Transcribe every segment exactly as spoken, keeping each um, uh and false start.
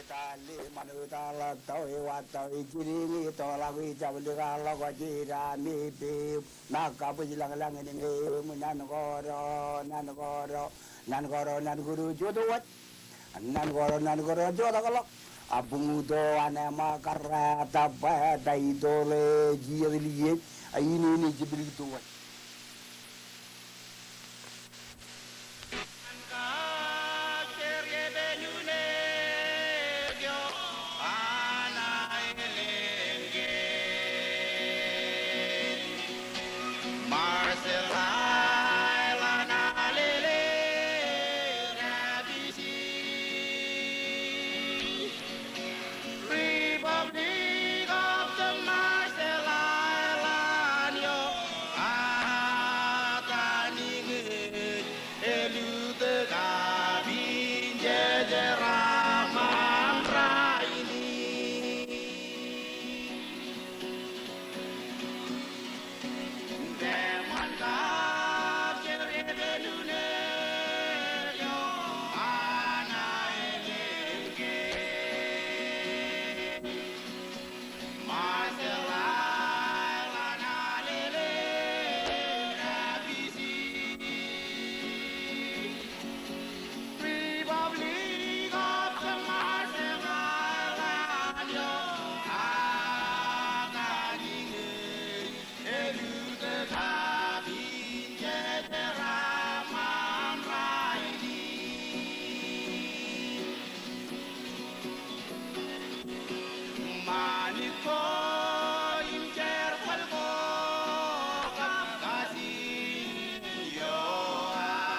Tale ṃanit aḷ tọe wa tọe jidik ñe tọḷọk ijab likar ḷọk jera me pe ma kabwij lañlañ in ñe eṃ nan koro nan koro nan koro nan koro jota waj. Nan koro nan koro jota ḷọk. A buñuto an ema karra ta ba ta itole jijet liej a inene jiblik to waj. Republic of the Marshall Islands, eo, a, ta niñe, elutōk kab injeje raṃṃan rainin. Republic of the Marshall Islands, eo, a, ta niñe, elutōk kab injeje raṃṃan rainin. Ṃanit ko im jerbal ko kab kajiin eo aō.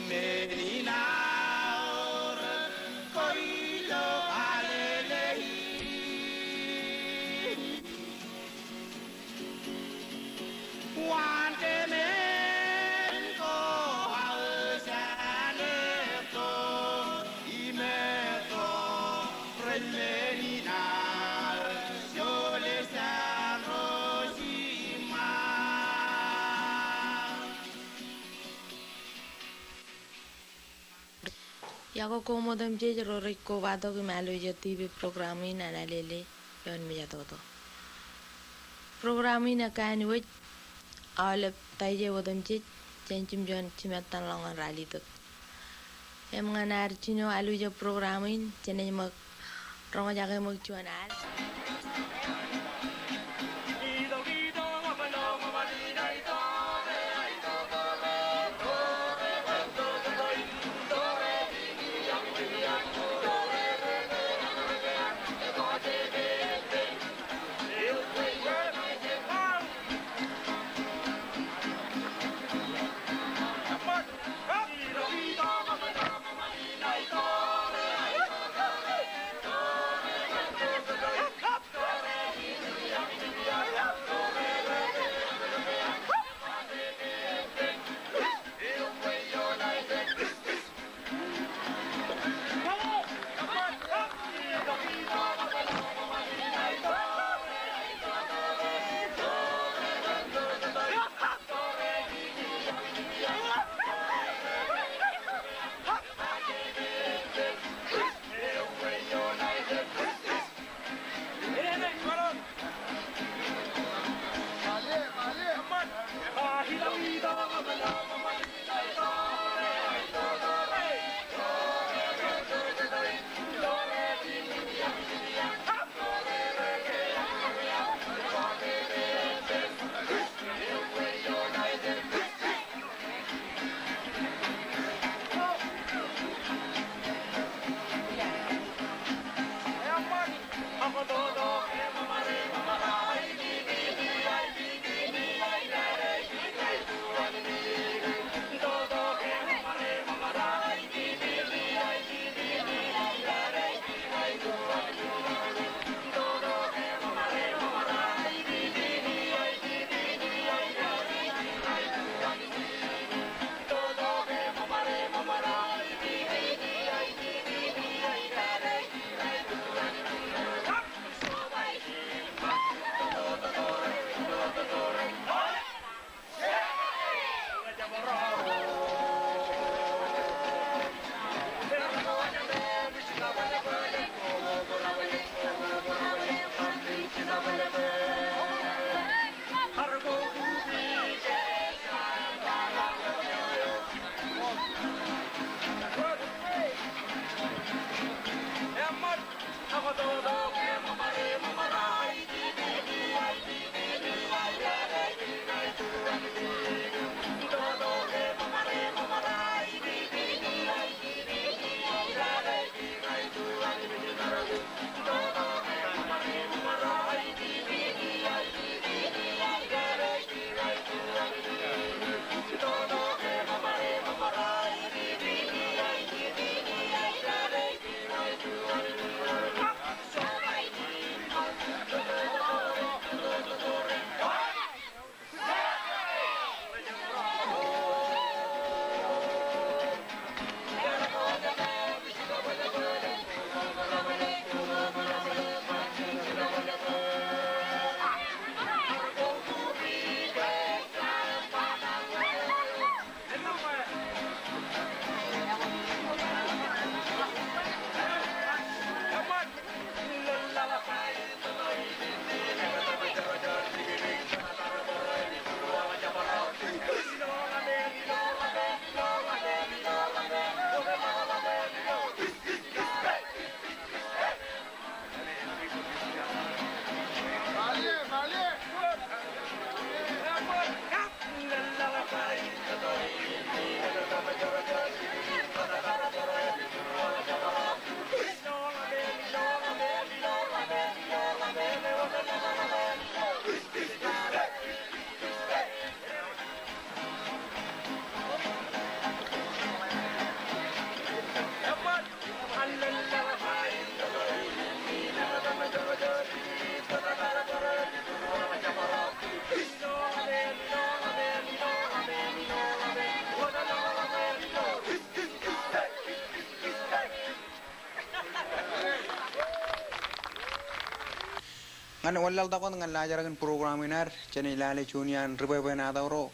Men in aorōk ko ilo alele in. Waan kemen ko aō jān etto im etto ren men in aō jole jān ro jiṃṃaak. Iọkwe koṃ otemjej ro rej kobatok im alwōj TV program in an Alele ioon mejatoto. Program in ekkā in wōj aolep Taije otemjej jān jimjuon jimettan ḷọk ñan ralitōk. Im ñan ad jino alwōj program in, jenaaj ṃōk roñjake ṃōk juon al. Wanlaḷtak wōt ñan laajrak in program in ad, jenaaj lale juon iaan ri bwebwenato ro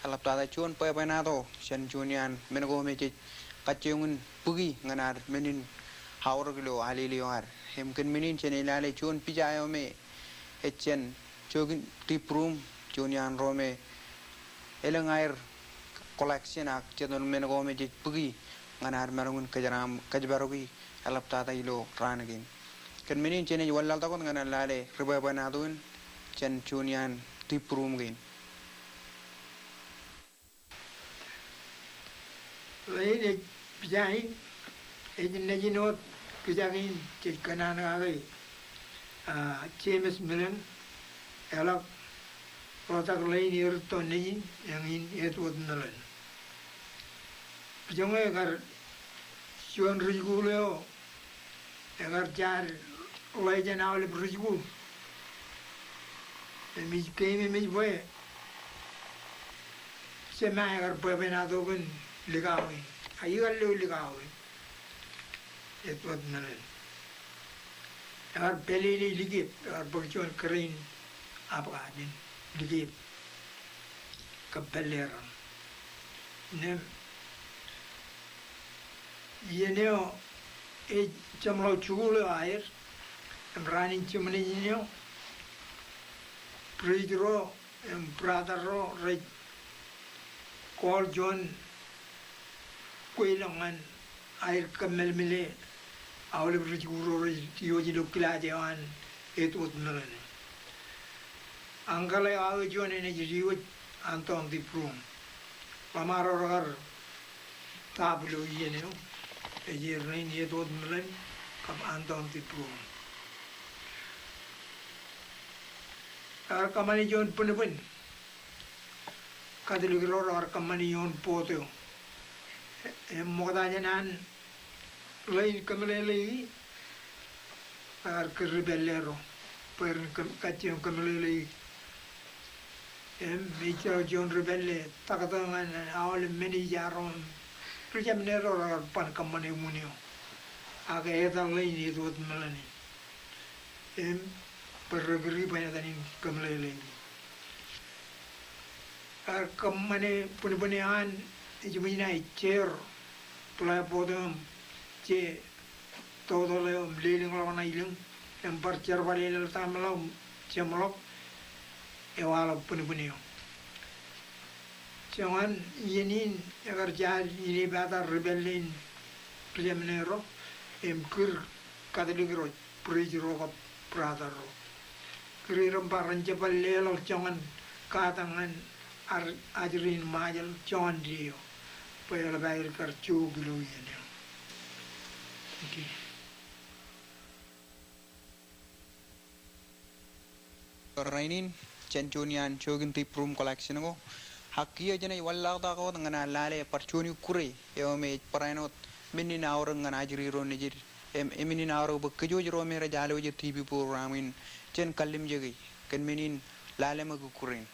eḷaptata juon bwebwenato jān juon iaan men ko me jej kajjioñ in bōki ñan ad men in aorōk ilo alele eo ad. Im kōn men in jenaaj lale juon pija eo me ej jān Jokin Tiprum, juon iaan ro me elōñ aer collection ak jenaaj men ko me jej bōki ñan ad maroñ in kōjeraṃ kōjparoki eḷaptata ilo raan kein. Kōn men in jenaaj wanlaḷtak wōt ñan an lale ri bwebwenato in jān juon iaan Tiprum kein. Ḷein ej pija in, ej nejin wōt pija kein jej kōṇaan kake, ah, James Millen, eḷak ḷotak ḷein erūtto nejin, eñin Edward Millen. Pijoñ eo ekar juon ri jikuuḷ eo, ekar jaar ḷe jān aolep ri jikuuḷ. Im ij keememej bwe jema ekar bwebwenato kōn likao in. A ikar lio likao in. Edward Millen. Ekar pālele likep, ekar bōk juon kōrā in abka jān likep kab pālle raṇ. Im iien eo ej jeṃḷọk jikuuḷ eo aer, im raan in jiṃ nejin eo, priest ro im brother ro rej call juon kweilọk ñan aer kōmmelemele aolep ri jikuuḷ ro rej diwōj ilo kilaaj eo an Edward Millen. Uncle eo aō juon enaaj diwōj Anton Tiprum. Ḷōṃaro rekar tap ilo iien eo ej er rein Edward Millen kab Anton Tiprum. Ekar kōṃṃane juon bwinbwin. Katolik ro rekar kōṃṃane ioon board eo. Im ṃokta jān an ḷein kōmeḷeḷeiki, ekar kūr ri pālle ro bwe ren kōm-, kajjioñ kōmeḷeḷeiki. Im ej juon ri pālle taktō ñan aolep men eo ej ro im ri jemān ro rekar ban kōṃṃane unin eo. Ak etal ḷein Edward Millen in. Im bwe rej kūr bwe en etan in kōmeḷeḷeiki. Ekar kōṃṃane bwinbwin eo an, ej ṃōj ṇae jeor, blackboard eo im je total eo im lelōñḷọk ṇa ilōñ, im bar jerbal eḷap tamḷọk, jeṃḷọk, ewaḷọk bwinbwin eo. Joñan iien in ekar jaar inepata ri pālle in ri jemān ro, im kūr Katolik ro, priest ro kab brother ro. Kūr er im ba ren jab bar leḷọk joñan katakin ar ajri in Ṃajeḷ joñan deo. Bwe eḷap aer kar jook ilo iien eo. Thank you. Rainin, jān juon iaan Jokin Tiprum collection ko. Ak kiiō jenaaj wanlaḷtak wōt ñan an lale bar juon ikkure eo me ej barāinwōt men in aorōk ñan ajri ro nejid. Im, im men in aorōk bwe kōjwōj ro me rej alwōj TV program in jen kallimjeke kōn men in lale ṃōk ikkure in.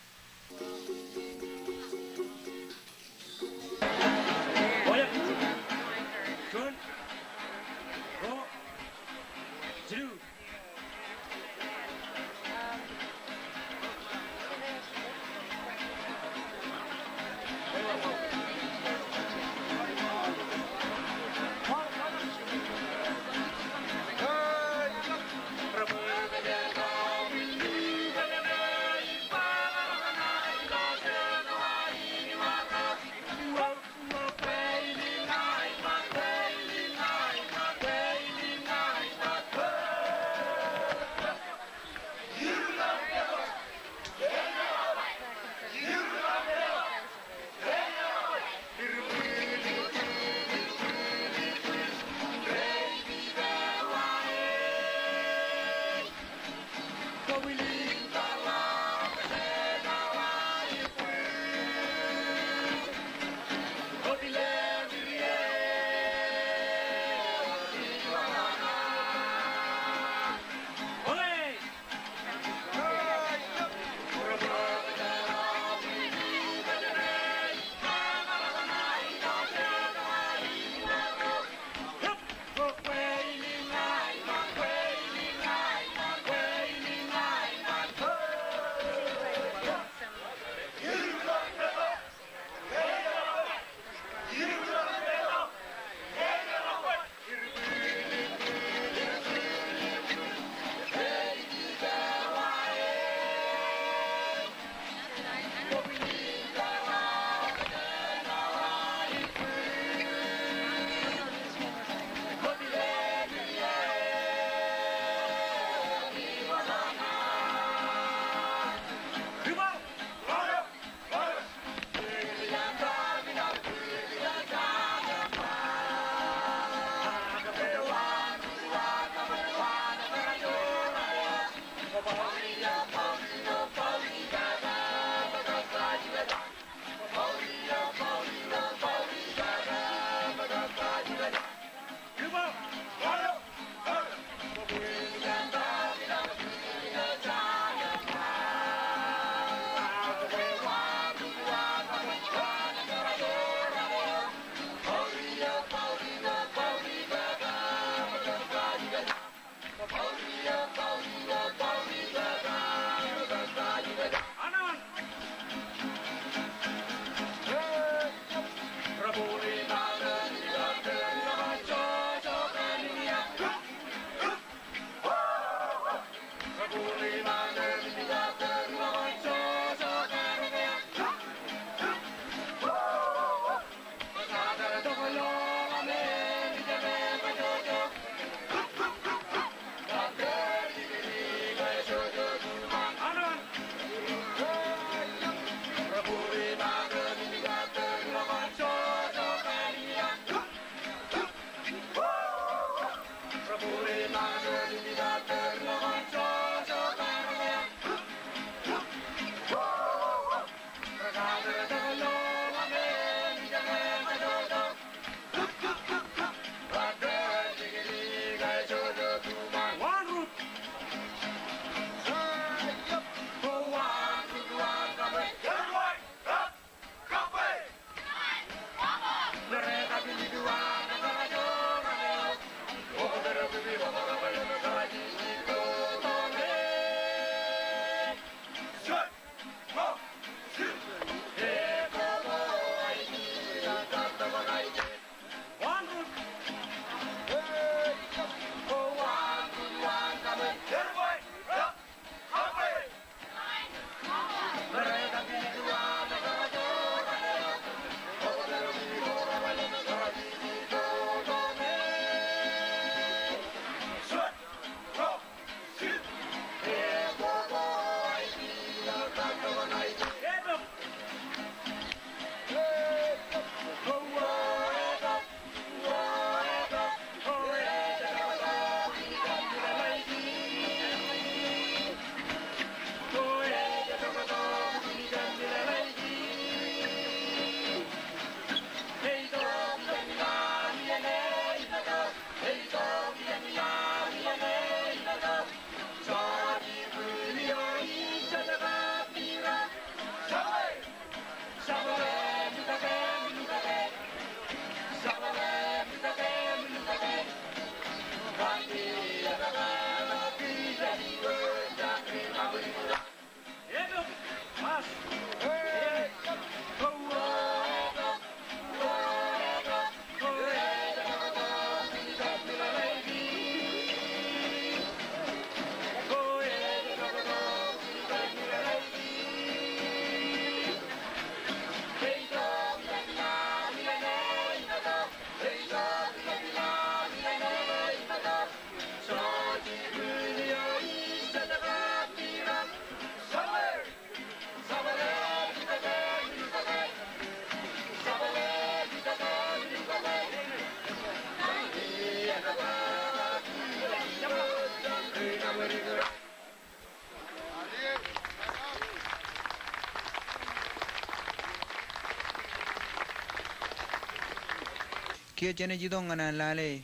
Kiiō jenaaj itok ñan an lale,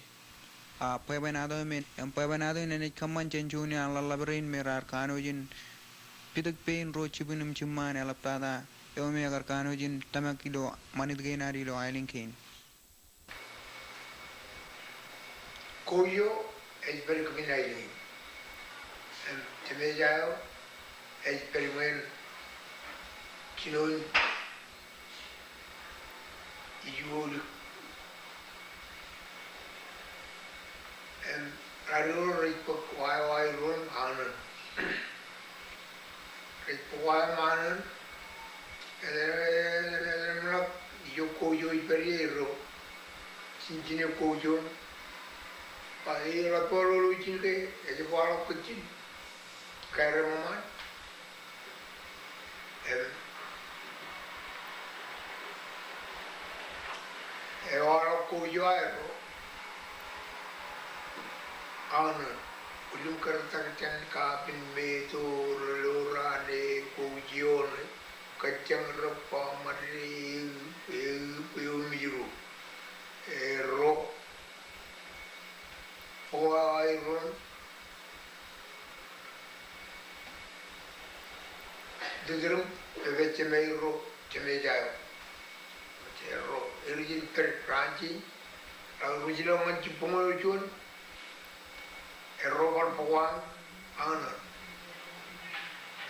a, bwebwenato men, im bwebwenato in enaaj kōṃṃan jān juon iaan ḷōḷḷap rein me raar kanooj in pitōk pein ro jibwin im jimṃaan eḷaptata eo me ekar kanooj in tōmak ilo ṃanit kein ad ilo aelōñ kein. Koujo ej pād kōmin aelōñ in. Im Jemejā eo ej pād ñan jinoin ijoko lik. Im raar ro rej bōk wāween ro im aō nōn. Rej bōk wāween im aō nōn. Ej, ej, ej, ej, ej, ej, ej, ijoko koujo ej pād ie, erro jinjine koujo. Ba eḷap ḷọk ijin ke, ej kwaḷọk kōj in. Kōrā ṃōṃaan. Im ewaḷọk koujo aō erro aō nōn. Bwiljin kōrtak jān kapen meto, ḷōḷ, raan e, kouj ioon e, kajjañ, rōb, ba, ṃadde, eō, eō, eō, mijro. Erro bōk wāween ro im tūtūr im pād jemāerro, Jemejā eo. Erro, erro rijin pād raan jein, raar ruj ḷọk ñan jibboñ eo juon, erro bar bōk wāween aō nōn.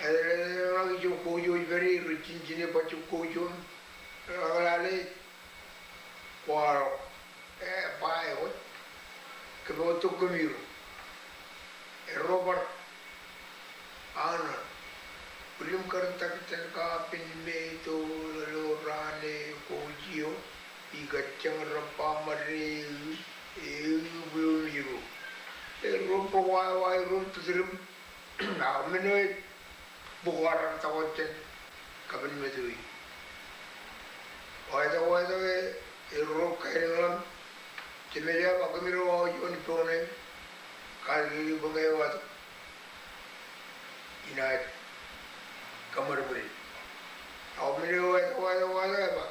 Ej, ej, ej, ej, ijoko koujo ej pād ie, erro jinjine bajjek koujo im ḷak lale, kwaḷọk. E, ba ewōr. Kōm wōt tok kōmiro. Erro bar aō nōn. Bwiljin kōrtak jān kapen meto, ḷōḷ, raan e, kouj ioon e, kajjañ, rōb, ba, ṃadde, eō, eō, eō, mijro. Erro bōk wāween ro im tūtūr im Ak men eo ej bōk wāween tok jān kapen meto in. Wāween tok, wāween tok e, erro kaelōñ ḷọk. Jemejā eo ba kōmiro wāween juon ippān e. Kaalikkar ippān e wāween tok. Inaaj kōṃadṃōde. Ak men eo wāween tok, wāween tok, wāween tok e ba.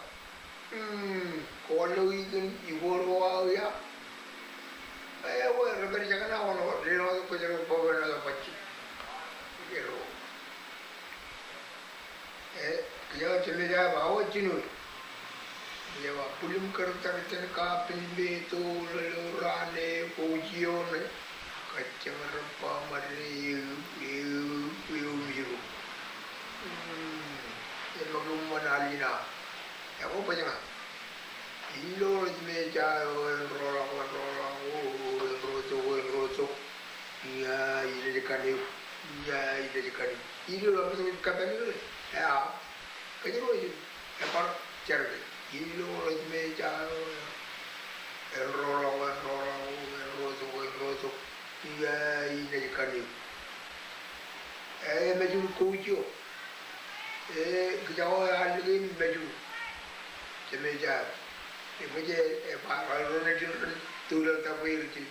Hmm, kwōn lo ikin ikoto aō ia. Ewōr, rej pād jekōṇaan wōn, rej lo tok kōjro bōkbōk ṇa tok bajjek. Erro. E, kiiō Jemejā eo ba, wōt jinoin. Eo ba, bwiljin kōrtak jān kapen meto, ḷōḷ, raan e, kouj ioon e, kajjañ, rōb, ba, ṃadde, eō, eō, eō, mijro. Hmm, eṃṃakūt ṃōn al in aō. Eo bōjñā. Ilo rej Jemejā eo, en roḷọk, en roḷọk, o, en ro tok, en ro tok. Ia, ilej kaṇe eok. Ia, ilej kaṇe eok. Ilo ḷaptok ej kapān eok. Ia. Kōjro ej. Ebar jar ke. Ilo rej Jemejā eo. En roḷọk, en roḷọk, o, en ro tok, en ro tok. Ia, ilej kaṇe eok. E, emājur kouj eo. E, kijak eo ear lōke im emājur. Jemejā eo. Eṃōj e, ebar ro nejin ren tōl ḷọk tabwe rijin.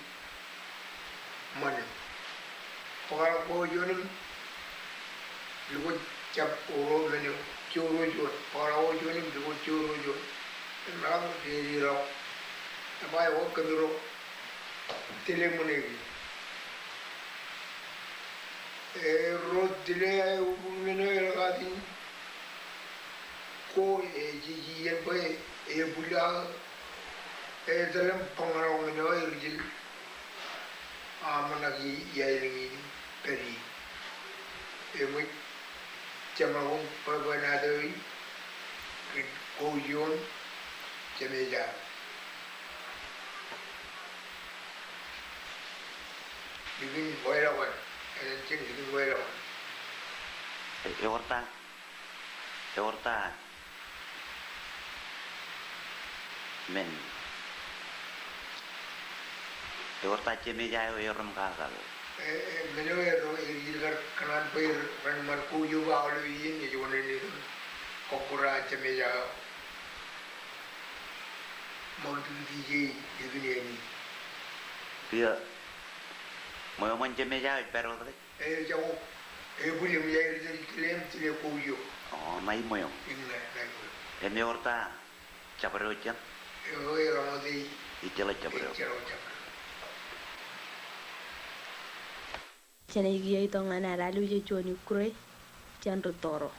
Ṃanit. Bōkḷọk kouj ioon im likūt jab oro men eo, joro juon. Bōkḷọk kouj ioon im likūt joro juon. Im ḷak dedeḷọk. Eba eo kōmiro tile ṃōṇe kein. Erro tile aō ubūr men eo elōñ katin ko, ejej iien bwe ebwil aō etal im bōñḷọk men eo erijel aṃ ṇa ke iaelōñ in pād ie. Eṃōj jeṃḷọkin bwebwenato in kōn kouj ioon Jemejā. Likin weḷọkwan. Ej jen likin weḷọkwan. Ewōr ta. Ewōr ta. Men. Ewōr ta Jemejā eo erom kakōḷ. E, e, men eo erro, e, ej kar kōṇaan bwe ren ṃan kouj eo ba aolep iien ej oṇāān eo kọkkure an Jemejā eo. Ṃakūtkūt ije likin āne. Kiiō ṃweo ṃōn Jemejā eo ej pād wōt ke? Ejako, ebwil im ej aer ej tile im tile kouj eo. O, ṇa iṃweo. Im ṇa, ṇa iṃweo. Im ewōr ta jabdewōt jān? Eo, eo, ḷak ṃōttan Ejjeḷọk jabdewōt. Jenaaj kiiō itok ñan ad alwōj eo juon ikkure jān rūtto ro.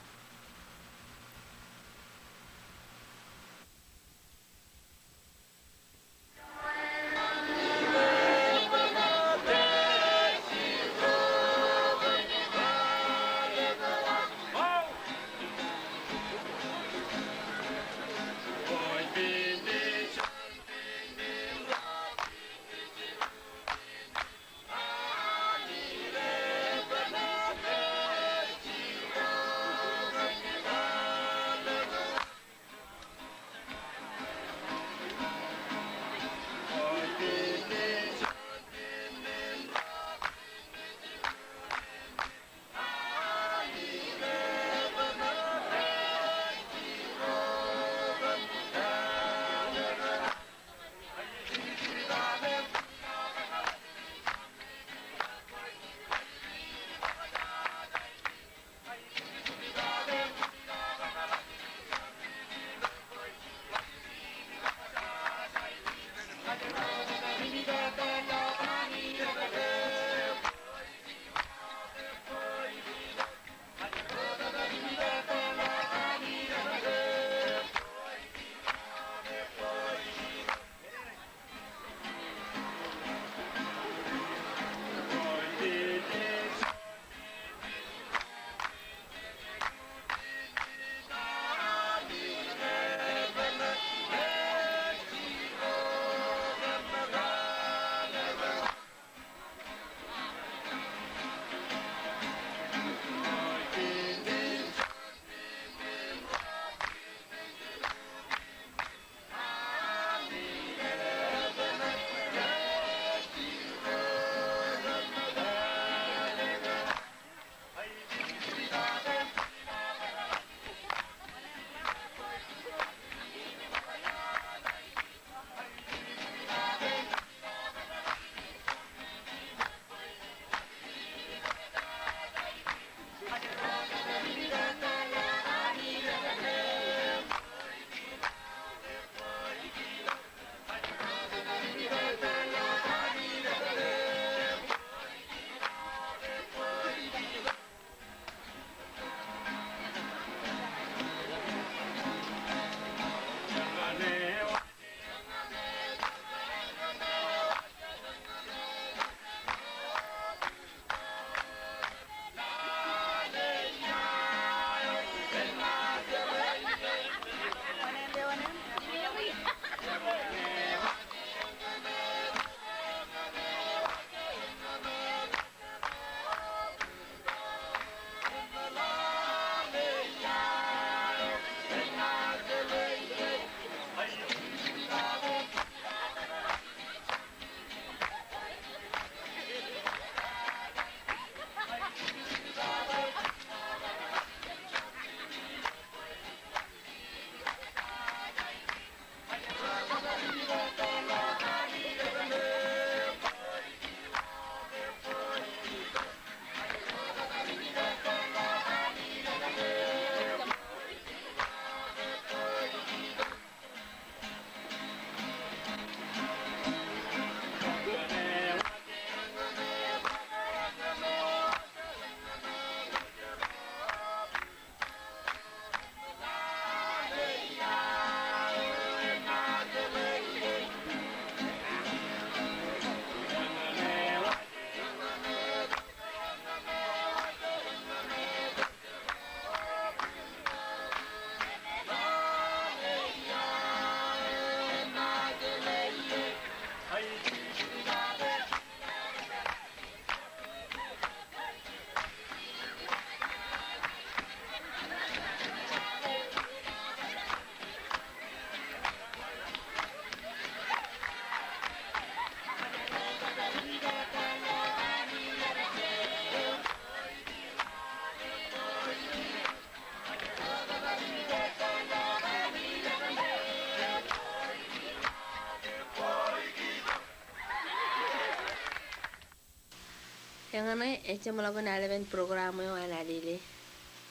Eñṇe ej jeṃḷọkin alen program eo an Alele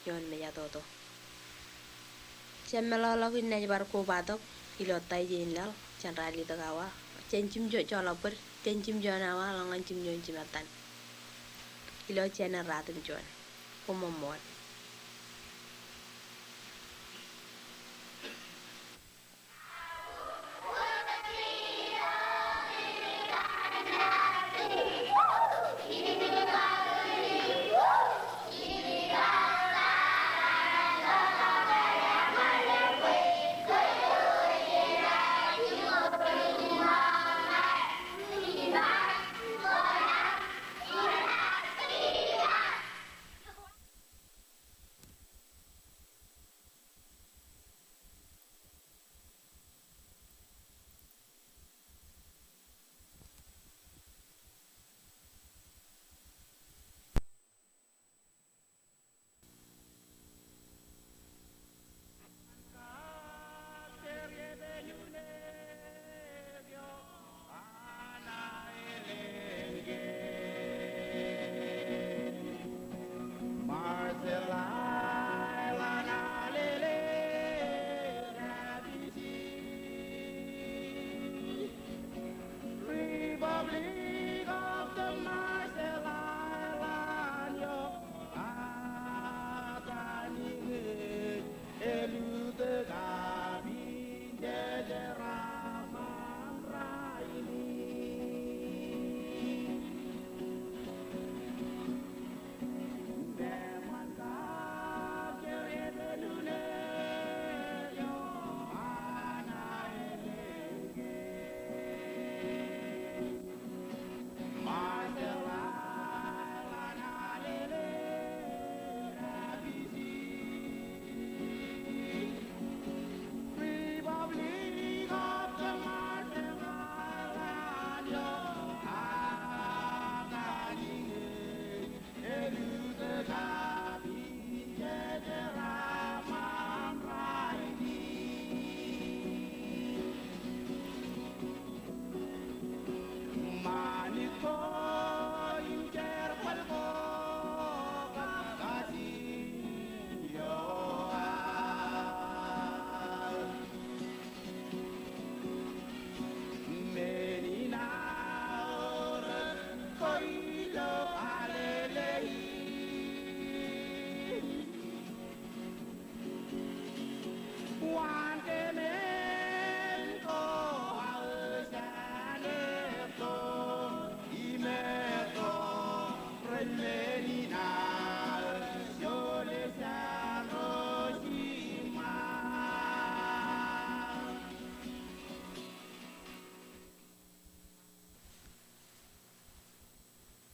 ioon mejatoto. Jab meḷọkḷọk in naaj bar kobatok ilo Taije in laḷ jān ralitōk awa jān jimjuon joḷọk bōd, jān jimjuon awa ḷọk ñan jimjuon jimattan. Ilo jān ratimjuon. Koṃṃool. Republic of the Marshall Islands, eo, a, ta, ni, ni, elutōk, a, bi, je, je, ra, man, ra, ini.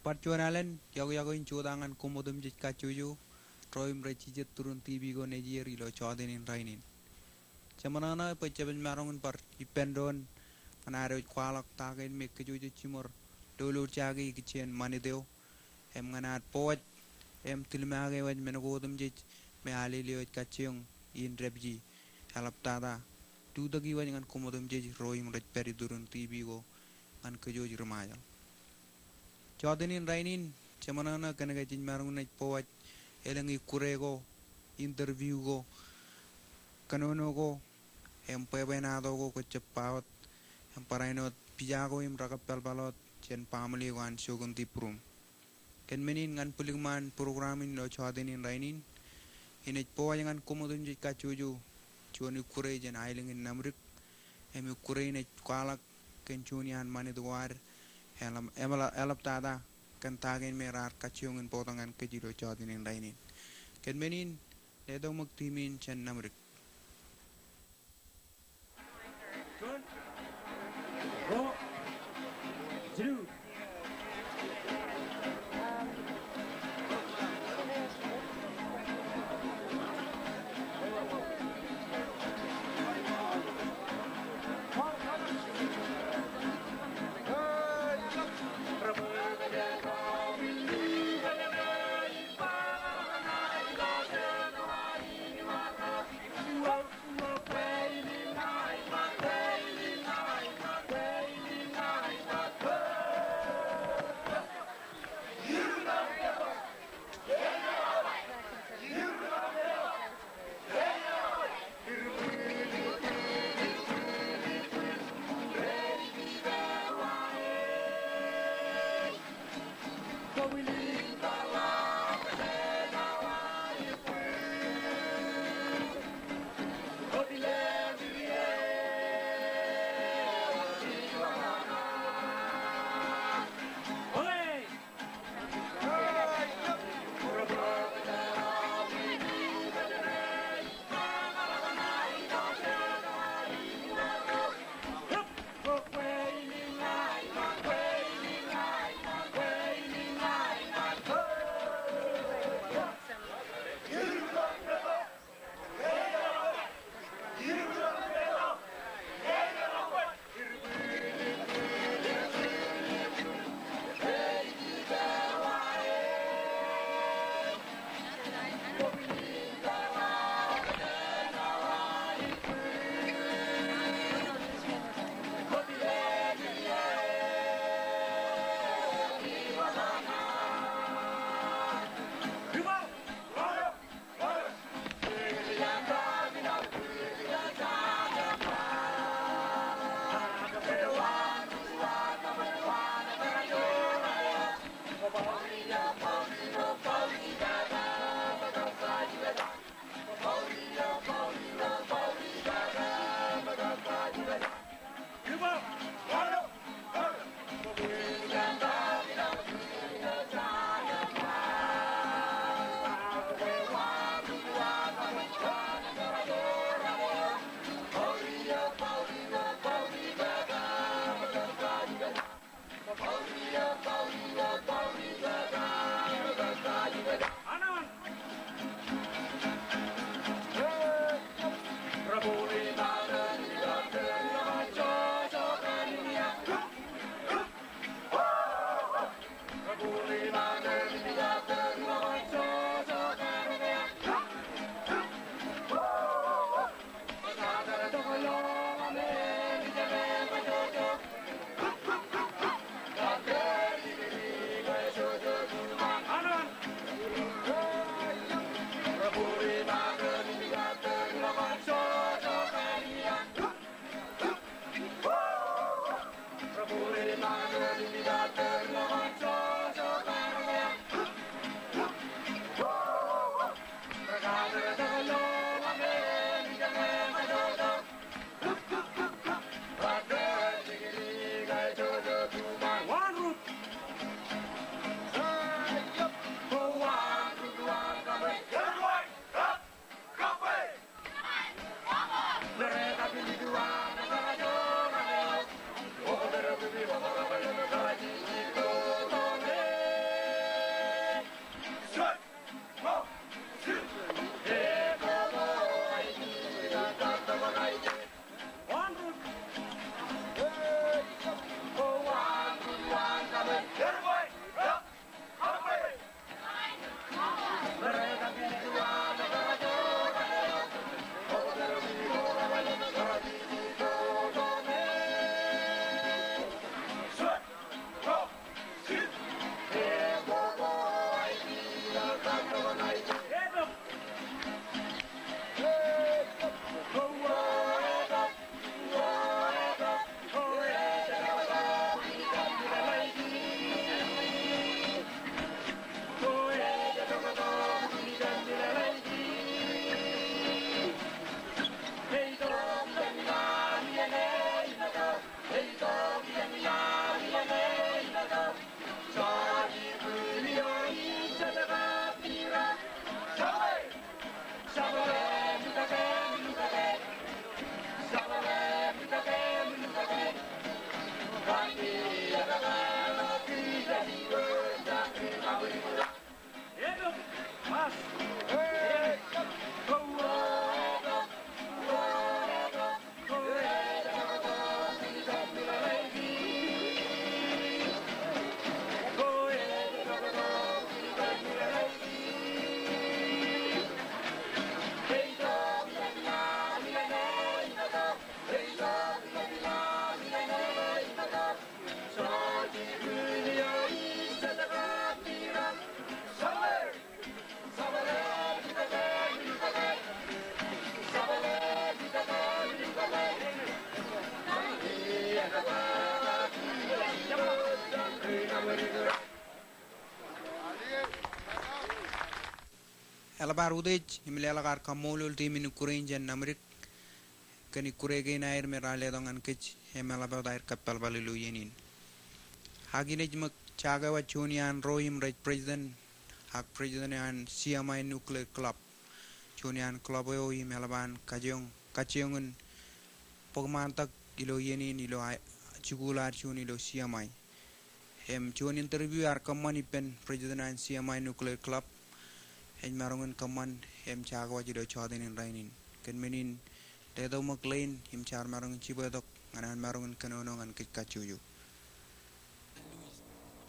Bar juon alen, iọkiọkwe in jutak ñan koṃ otemjej kajjojo ro im rej jijet turin TV ko nejier ilo jọteen in rainin. Jeṃaanḷọk bwe jepān maroñ in bar ippān doon ñan ad wōj kwaḷọk ta kein me kōjwōj jiṃor lolorjake ikijjien ṃanit eo im ñan ad bōwaj im tilmake wōj men ko otemjej me Alele eo ej kajjioñ in dāpiji eḷaptata lutōk iwōj ñan koṃ otemjej ro im rej pād iturin TV ko ñan kōjwōj ri-Ṃajeḷ. Jọteen in rainin, jeṃaanḷọk kōnke jej maroñ in ej bōwaj elōñ ikkure ko, interview ko, kōnono ko, im bwebwenato ko kwōjab ba wōt, im barāinwōt pija ko im rekapalpal wōt jān baaṃle ko an Jokin Tibrum. Kōn men in ñan bwilikṃaan program in ilo jọteen in rainin, inaaj bōwaj ñan koṃ otemjej kajjojo juon ikkure jān aelōñ in Namdik, im ikkure in ej kwaḷọk kōn juon iaan ṃanit ko ad eḷap-, eḷap-, eḷaptata kōn ta kein me raar kajjioñ in bōktok ñan kōj ilo jọteen in rainin. Kōn men in, letok ṃōk tiṃ in jān Namdik. Eḷap ad utiej im leḷọk ad kaṃṃoolol team in ikkure in jān Namdik kōn ikkure kein aer me raar letok ñan kōj im eḷap wōt aer kōppalpal ilo iien in. Ak inaaj ṃōk jake wōt juon iaan ro im rej president ak president eo an C M I Nuclear Club. Juon iaan club eo im eḷap an kajjioñ, kajjioñ in bōk ṃaantak ilo iien in ilo a-, jikuuḷ ad juon ilo C M I. Im juon interview ear kōṃṃan ippān president an C M I Nuclear Club. Ej maroñ in kōṃṃan im jake wōt ilo jota in rainin. Kōn men in letok ṃōk ḷein im jaar maroñ in jibwetok ñan an maroñ in kōnono ñan kōj kajjojo.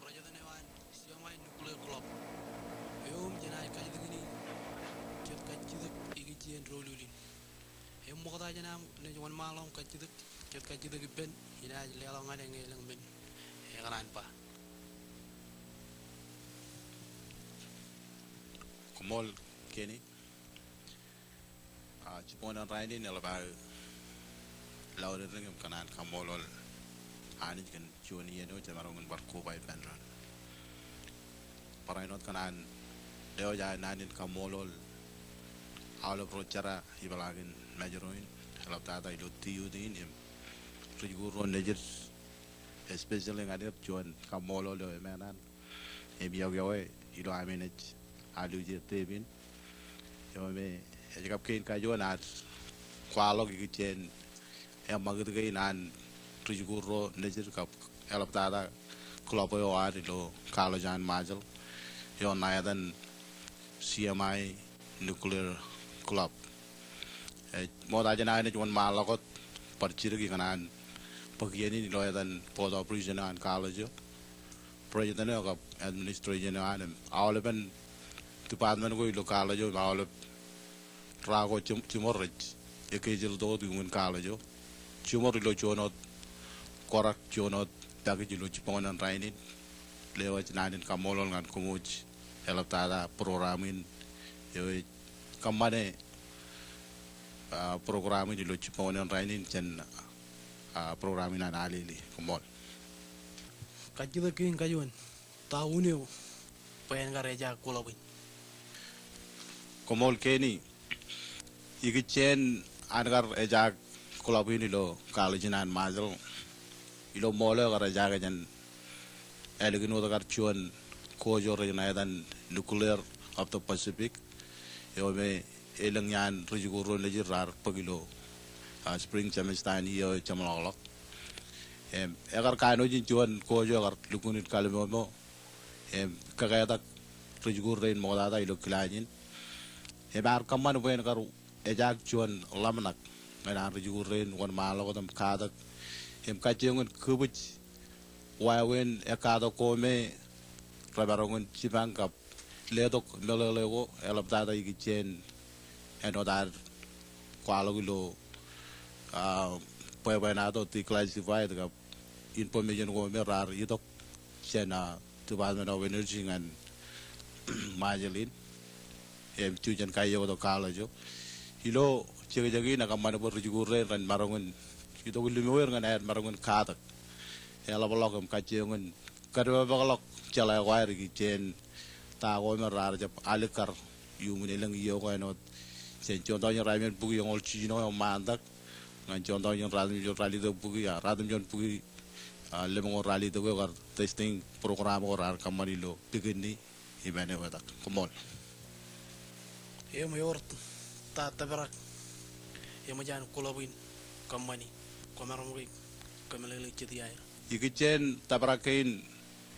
President eo an C M I Nuclear Club. Eo im jenaaj kajjitōk in, jet kajjitōk ikijjien doulul in. Im ṃokta jān am naaj wōnṃaanḷọk im kajjitōk, jet kajjitōk ippān, inaaj leḷọk ñan eñeelōñ men ekōṇaan ba. Koṃṃool Kenny. A, jibboñōn rainin eḷap aō lọrōñ im kōṇaan kaṃṃoolol Anij kōn juon iien eo jemaroñ in bar koba ippān doon. Barāinwōt kōṇaan lewōj aō naan in kaṃṃoolol aolep ro jera ipeḷaakin Mājro in, eḷaptata ilo T U D in im rijikuuḷ ro nejid, especially ñan er juon kaṃṃoolol eo emān an im iọkwe ilo ami naaj aluje tape in. Eo me ej kab kein kajuon ad kwaḷọk ikijjien eṃṃakūt kein an rijikuuḷ ro nejid kab eḷaptata club eo ad ilo college an Ṃajeḷ eo ṇa etan C M I Nuclear Club. Ej ṃokta jān aō naaj wōnṃaanḷọk wōt bar jidik ikōṇaan bōk iien in ilo etan board operation eo an college eo, president eo kab administration eo an im aolepen department ko ilo college eo im aolep ra ko jim-, jiṃor rej ekkejel tok wōt iuñin college eo. Jiṃor ilo juon wōt kōrak, juon wōt package ilo jibboñōn rainin. Lewōj naan in kaṃṃoolol ñan kōṃwōj eḷaptata program in eo ej kōṃṃane, a, program in ilo jibboñōn rainin jān, a, program in an Alele. Koṃṃool. Kajjitōk kein kajuon, ta un eo bwe en kar ejaak club in? Koṃṃool Kenny. Ikijjien an kar ejaak club in ilo college in an Ṃajeḷ, ilo ṃool eo kar ejaak jān ālikin wōt kar juon coach eo rej ṇa etan Nuclear of the Pacific, eo me elōñ iaan ri-jikuuḷ ro nejid raar bōk ilo, ah, spring semester in iiō eo jeṃḷọkḷọk. Im, ekar kanooj in juon coach eo ekar lukkuun in kallimomro im kōketak ri-jikuuḷ rein ṃoktata ilo kilaaj in. Im ear kōṃṃan bwe en kar ejaak juon ḷōmṇak ñan an ri-jikuuḷ rein wōnṃaanḷọk wōt im katak im kajjioñ in kōbwij wāween ekkatak ko me remaroñ in jipañ kab letok meḷeḷe ko eḷaptata ikijjien āinwōt ad kwaḷọk ilo, ah, bwebwenato declassified kab information ko me raar itok jān, ah, Department of Energy ñan Ṃajeḷ in im ijin kaiokto college eo. Ilo jekjek in ekōṃṃan bwe ri-jikuuḷ rein ren maroñ in itok limo er ñan aer maroñ in katak, eḷapḷọk im kajjioñ in kōdepakḷọk jeḷā ko aer ikijjien ta ko me raar jab alikkar iuṃwin elōñ iiō ko āinwōt jān juon tọujin ratimjuon bukwi eñoul jiljino eo ṃaantak ñan juon tọujin ratimjuon ralitōk bukwi, ah, ratimjuon bukwi, ah, lemñoul ralitōk eo kar testing program ko raar kōṃṃan ilo Pikinni im āne wetak. Koṃṃool. Eṃōj ewōr ta tōprak eṃōj an club in kōṃṃani? Kwōmaroñ ke kōmeḷeḷe jet iaer? Ikijjien tōprak kein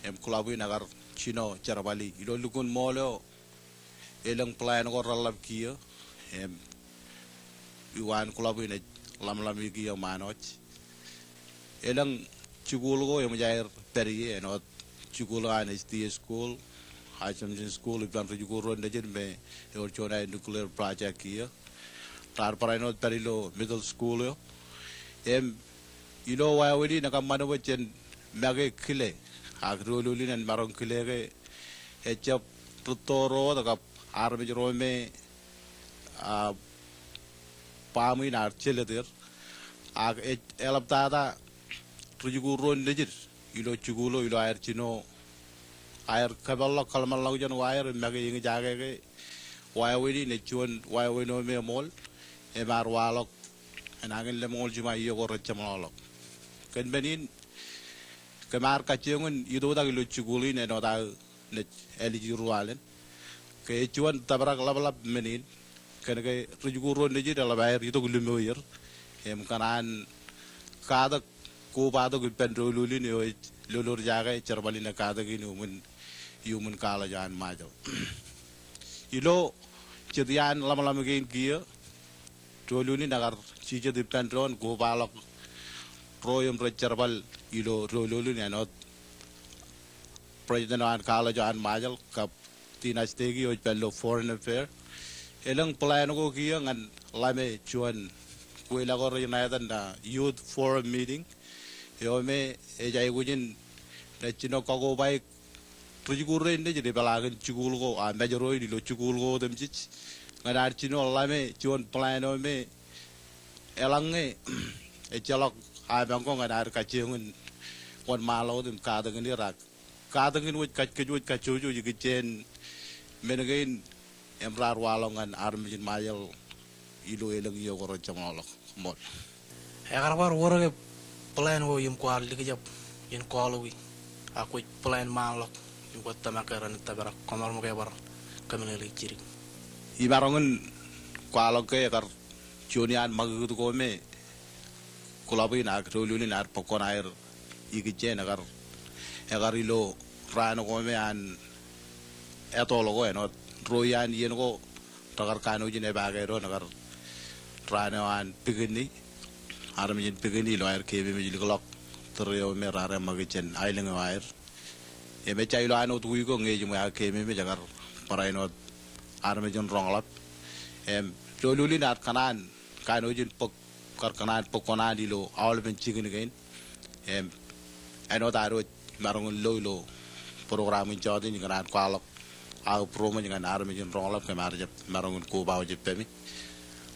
im club in ekar jino jerbali ilo lukkuun ṃool eo elōñ plan ko reḷap kiiō im iwaan club in ej ḷōmṇak kiiō ṃaanwōj. Elōñ jikuuḷ ko eṃōj aer pād ie āinwōt jikuuḷ an S D A school, Assumption School, ippān ri-jikuuḷ ro nejid me ewōr juon aer nuclear project kiiō. Raar barāinwōt pād ilo middle school eo. Im ilo wāween in ekōṃṃan bwe jen make kile ak doulul in en maroñ kile ke ejjab rūtto ro wōt kab armej ro me, ah, baaṃ in ear jelōt er. Ak ej eḷaptata ri-jikuuḷ ro nejid ilo jikuuḷ eo ilo aer jino aer kōpeḷḷọk kōḷmānḷọkjeṇ ko aer im make eñjake ke wāween in ej juon wāween eo me eṃool im ear waḷọk enañin lemñoul jiṃa iiō ko rej jeṃḷọkḷọk. Kōn men in kōm ar kajjioñ in itoitak ilo jikuuḷ in āinwōt aō naaj āliji ruwalen. Ke ej juon tōprak ḷapḷap men in kōn ke ri-jikuuḷ ro nejid eḷap aer itok limo er im kōṇaan katak kobatok ippān doulul in eo ej lolorjake jerbal in ekkatak in iuṃwin, iuṃwin college an Ṃajeḷ. Ilo jet iaan ḷōmṇak kein kiiō, doulul in ekar jijet ippān doon kobaḷọk ro im rej jerbal ilo doulul in āinwōt president eo an college eo an Ṃajeḷ kab Tina Stegi eo ej pād ilo foreign affair. Elōñ plan ko kiiō ñan ḷame juon kweilọk eo rej ṇa etan, ah, youth forum meeting eo me ej aikuj in naaj jino kakobaik ri-jikuuḷ rein nejid ipeḷaakin jikuuḷ ko, ah, Mājro in ilo jikuuḷ ko otemjej ñan ad jino ḷame juon plan eo me eḷaññe ejjeḷọk apañ ko ñan ad kajjioñ in wōnṃaanḷọk wōt im katakin er ak katakin wōj kaj, kōj wōj kajjojo ikijjien men kein im raar waḷọk ñan armej in Ṃajeḷ ilo elōñ iiō ko rej jeṃḷọkḷọk. Ṃool. Ekar bar wōr ke plan ko im kwaar likjab in kwaḷọki ak kwōj plan ṃaanḷọk im kwōj tōmak ke ren tōprak? Kwōmaroñ ke bar kōmeḷeḷe jidik? Imaroñ in kwaḷọk ke ekar juon iaan ṃakūtkūt ko me club in ak doulul in ear bōk kuṇaer ikijjien ekar, ekar ilo raan ko me an ettoḷ ko āinwōt ruo iaan iien ko rekar kanooj in epaake doon, ekar raan eo an Pikinni, armej in Pikinni ilo aer keememej likḷọk tōre eo me raar eṃṃakūt jān aelōñ eo aer. Im ejja ilo āinwōt wiik ko ñe ejiṃwe aō keememej ekar barāinwōt armej in roñḷap. Im doulul in ear kōṇaan kanooj in bōk, kar kōṇaan bōk kuṇaan ilo aolepen jikin kein. Im āinwōt ad wōj maroñ in lo ilo program in jota in ikōṇaan kwaḷọk aō būroṃōj ñan armej in roñḷap kōm ar jab maroñ in kobaoj ippemi.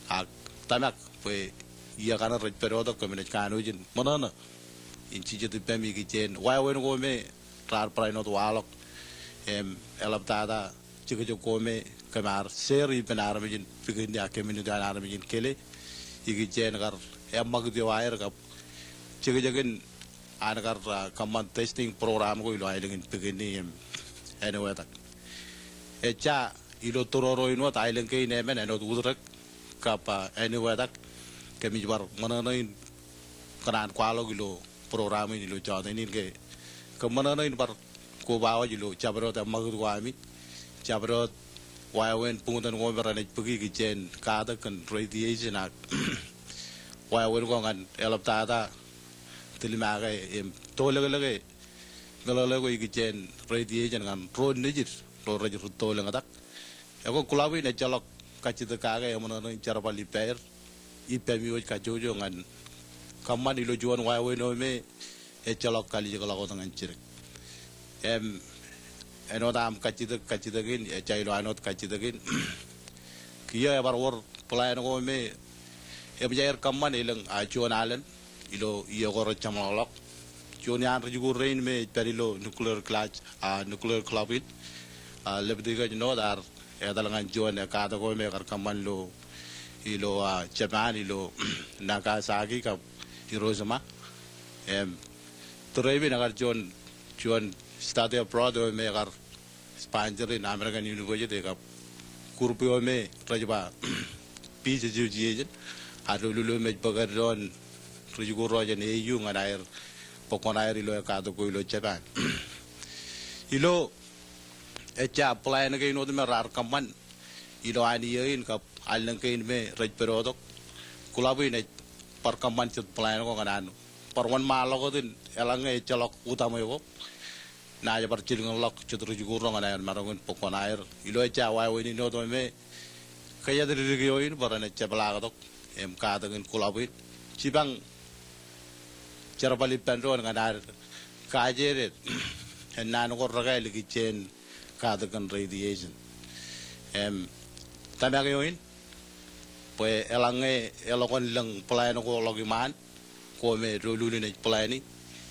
Ak tōmak bwe iiō kaṇe rej pād wōt kōm naaj kanooj in ṃōṇōṇō in jijet ippemi ikijjien wāween ko me raar barāinwōt waḷọk. Im eḷaptata jekjek ko me kōm ar share ippān armej in Pikinni ak community an armej in Kele ikijjien kar eṃṃakūt eo aer kab jekjekin an kar, ah, kōṃṃan testing program ko ilo aelōñ in Pikinni im Ānewetak. Ejja ilo tōroro in wōt aelōñ kein emān āinwōt Utdrek kab, ah, Ānewetak, kōmij bar ṃōṇōṇō in kōṇaan kwaḷọk ilo program in ilo jọteen in ke kōm ṃōṇōṇō in bar koba wōj ilo jabdewōt eṃṃakūt ko ami, jabdewōt wāween buñtōn ko me renaaj bōki ikijjien katak kōn radiation ak wāween ko ñan eḷaptata tilmake im tolōklōke meḷeḷe ko ikijjien radiation ñan ro nejid ro rej rūttoḷōñtak. Ekwe club in ejjeḷọk kajjitōk kake, eṃōṇōṇō in jerbal ippāer, ippāmi wōj kajjojo ñan kōṃṃan ilo juon wāween eo me ejjeḷọk kalijekḷọk wōt ñan jidik. Im āinwōt aṃ kajjitōk, kajjitōk in, ejja ilo āinwōt kajjitōk in. Kiiō ebar wōr plan ko me eṃōj aer kōṃṃan elōñ, ah, juon alen ilo iiō ko rej jeṃḷọkḷọk. Juon iaan ri-jikuuḷ rein me ej pād ilo nuclear clash, ah, nuclear club in, ah, Leviticus North ear etal ñan juon, eh, katak ko me ekar kōṃṃan ilo, ilo, ah, Japan, ilo Nagasaki kab Hiroshima. Im tōre in ekar juon, juon study abroad eo me ekar sponsor in American University kab group eo me rej ba Peace Association, ak doulul eo me ej bōk eddoon ri-jikuuḷ ro jān A U ñan aer bōk kuṇaer ilo e katak ko ilo Japan. Ilo ejja plan kein wōt me raar kōṃṃan ilo an iiō in kab allōñ kein me rej pedotok, club in ej bar kōṃṃan jet plan ko ñan an bar wōnṃaanḷọk wōt in eḷaññe ejjeḷọk utaṃwe ko naaj bar jilkinḷọk jet ri-jikuuḷ ro ñan aer maroñ in bōk kuṇaer ilo ejja wāween in wōt me kōjatdikdik eo in bwe renaaj jepḷaaktok im katakin club in. Jipañ jerbal ippān doon ñan ad kajeeded ennaan ko rekāāl ikijjien katakin radiation. Im tōmak eo in bwe eḷaññe eḷọk en lōñ plan ko ḷọk iṃaan ko me doulul in ej plan i,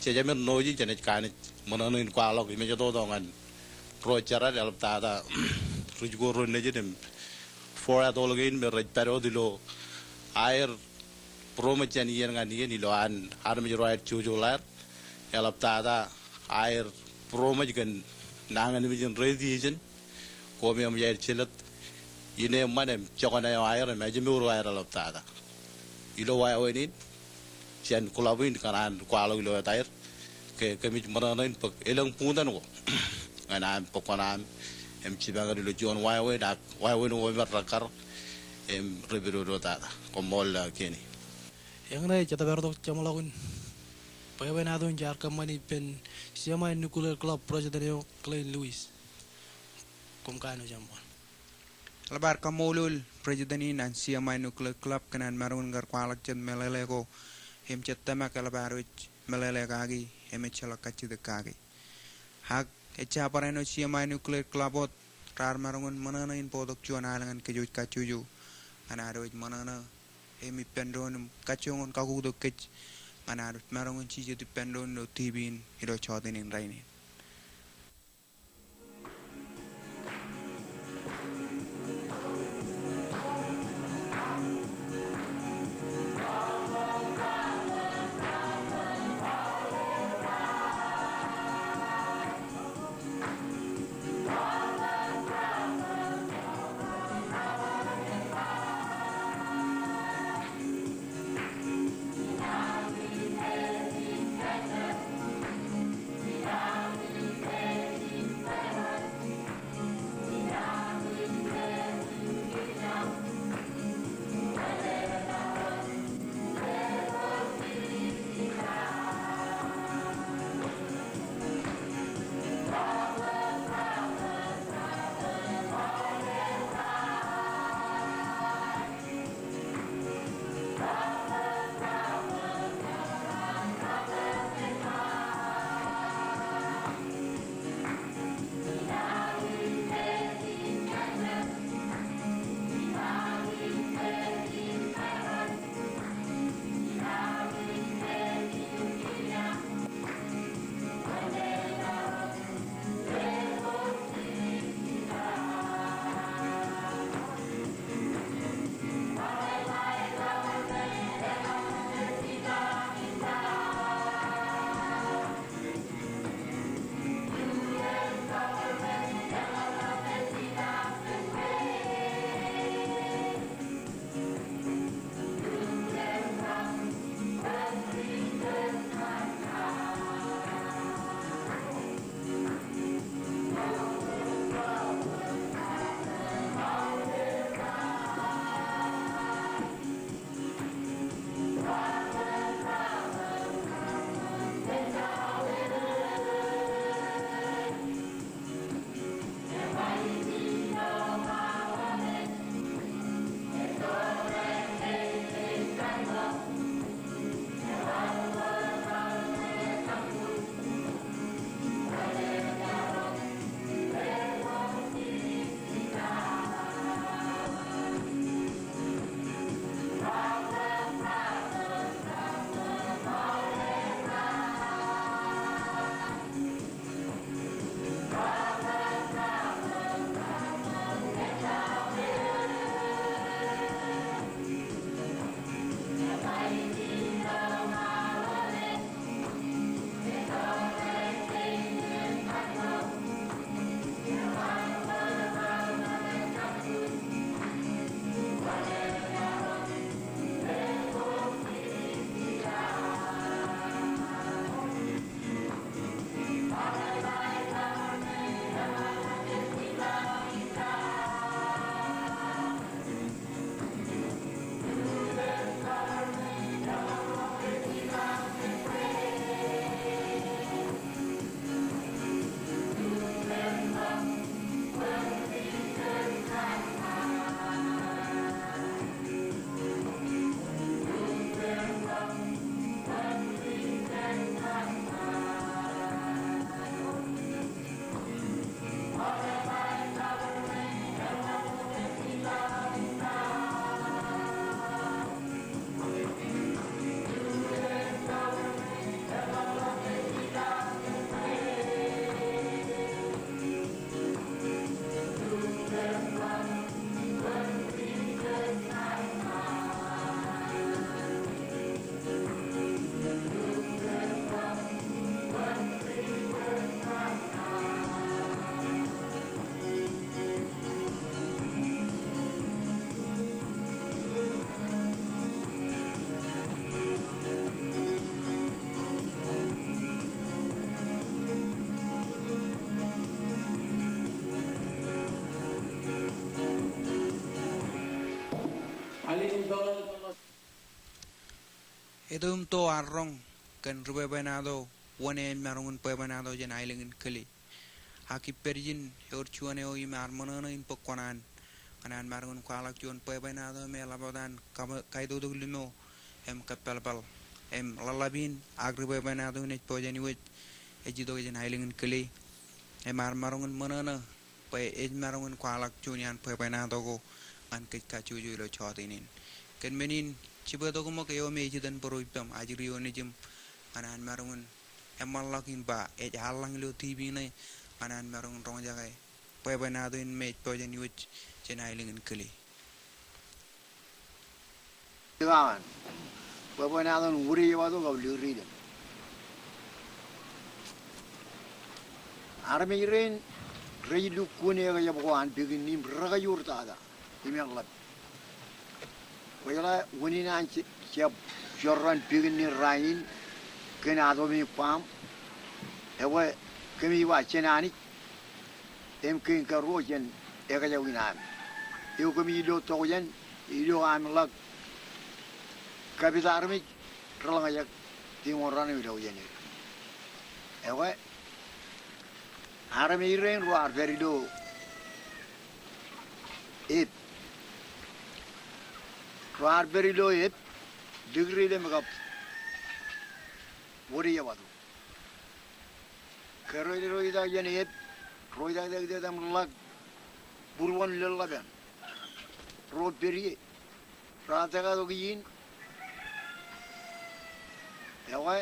jejāmin ṇooji jenaaj kaanij ṃōṇōṇō in kwaḷọk im ej etoto ñan ro jeran eḷaptata ri-jikuuḷ ro nejid im four atoll kein me rej pād wōt ilo aer būroṃōj jān iien ñan iien ilo an armej ro aer jojoḷāer. Eḷaptata aer būroṃōj kōn nañinmej in radiation ko me eṃōj aer jelōt ineeṃṃan im jokane eo aer im ājmour eo aer eḷaptata. Ilo wāween in jān club in kōṇaan kwaḷọk ilo etaer ke kōmij ṃōṇōṇō in bōk elōñ buñtōn ko ñan aṃ bōk kuṇaaṃ im jipañ er ilo juon wāween ak wāween ko me rekkar im repedodo tata. Koṃṃool, ah, Kenny. Eñṇe ej etōpar tok jeṃḷọkin bwebwenato in jaar kōṃṃani ippān C M I Nuclear Club President eo Glenn Lewis. Koṃ kanooj eṃṃan. Eḷap ad kaṃṃoolol President in an C M I Nuclear Club kōn an maroñ in kar kwaḷọk jet meḷeḷe ko im jet tōmak eḷap ad wōj meḷeḷe kaki im ejjeḷọk kajjitōk kaki. Ak ejja barāinwōt C M I Nuclear Club wōt raar maroñ in ṃōṇōṇō in bōktok juon al ñan kōj wōj kajjojo ñan ad wōj ṃōṇōṇō im ippān doon im kajjioñ in kakuktok kōj ñan ad maroñ in jijet ippān doon ilo T V in ilo jọteen in rainin. Eto im to arroñ kōn ri bwebwenato wōn ej maroñ in bwebwenato jān aelōñ in Kōle. Ak ippād ijin ewōr juon eo im ear ṃōṇōṇō in bōk kuṇaan ñan an maroñ in kwaḷọk juon bwebwenato im eḷap wōt an kab-, kaitoktok limo im kōppālpāl im ḷōḷḷap in ak ri bwebwenato in ej pojak in iwōj ej itok jān aelōñ in Kōle. Im ear maroñ in ṃōṇōṇō bwe ej maroñ in kwaḷọk juon iaan bwebwenato ko ñan kōj kajjojo ilo jota in. Kōn men in jibwe tok ṃōk eo me ej itōn bōro ippaṃ, ajri eo nejiṃ, ñan an maroñ in eṃṃanḷọk in ba ej ear lañ ilo TV ṇe ñan an maroñ in roñjake bwebwenato in me ej pojak in iwōj jān aelōñ in Kōle. Ikōṇaan. Bwebwenato in Wūdejebato kab Likūtdilōñ. Armej rein rej lukkuun ekjab ko an pekinni im rekajoor tata im eḷap. Kwōjeḷā wūnin an je-, jab jorrāān pekinni rainin kōn ato me ej baṃ, ekwe kōmij ba jān Anij im kein karuo jān ekjab in am. Eo kōmij lo tokjān ilo am ḷak kapit armej reḷōñjak im orrāān im tokjān er. Ekwe armej rein ro ar pād ilo Ep. Ro ar pād ilo Ep, Likūtdilōñ kab Wūdejebato. Ke rej lo itak jān Ep, ro itak itak itak im ḷak būruon lōḷḷap eṇ. Ro pād ie. Raar tōkatok ijin. Ekwe